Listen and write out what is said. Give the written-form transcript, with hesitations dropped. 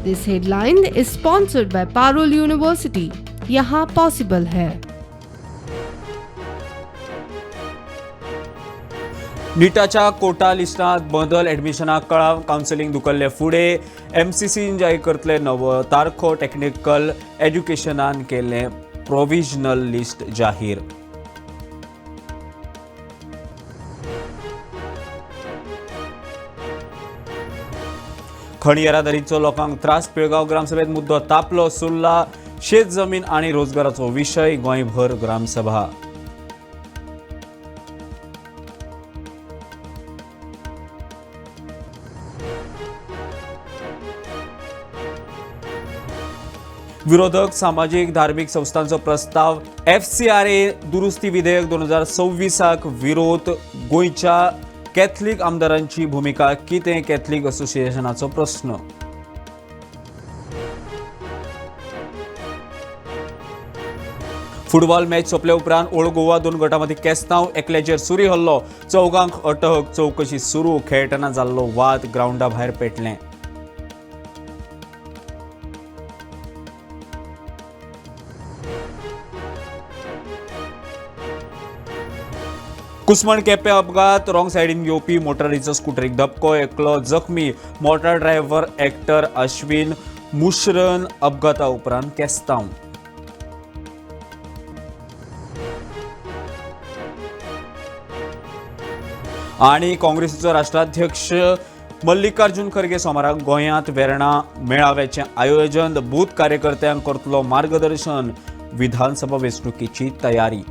This headline is sponsored by Parul University. यहाँ possible है। निटाच्या कोटा लिस्टांत बदल, ॲडमिशनाक कळाव, कावन्सिलिंग धुकल्ले फुडें एमसीसीन जाहीर करतले नवो तारखो। टेक्निकल एज्युकेशनान केल्लें प्रोविजनल लिस्ट जाहीर। खण येरादारीचो लोकांक त्रास, पिळगांव ग्रामसभेत मुद्दो तापलो। सुर्ला शेत जमीन आनी रोजगाराचो विशय, गोंयभर ग्रामसभा। विरोधक सामाजीक धार्मिक संस्थांचो प्रस्ताव एफसीआरए दुरुस्ती विधेयक 2026 विरोध। गोंयच्या कॅथलिक आमदारांची भूमिका कितें, कॅथलिक असोसिएशनाचो प्रस्न। फुटबॉल मॅच सोंपले उपरांत ओल्ड गोवा दोन गटां मदीं केस्तांव, एकल्याचेर सुरी हल्लो, चौगांक अटक, चवकशी सुरू। खेळटना जाल्लो वाद ग्रावंडा भायर पेटलें। कुसमण केपें अपघात, रॉंग सायडीन येवपी मोटारीचो स्कुटरीक धपको, एकलो जखमी। मोटार ड्रायव्हर एक्टर अश्विन मुशरन अपघाता उपरांत केस्तांव। आनी काँग्रेसीचो राष्ट्राध्यक्ष मल्लिकार्जुन खरगे सोमाराक गोंयांत, वेर्णा मेळाव्याचें आयोजन, बूथ कार्यकर्त्यांक करतलो मार्गदर्शन, विधानसभा वेंचणुकेची तयारी।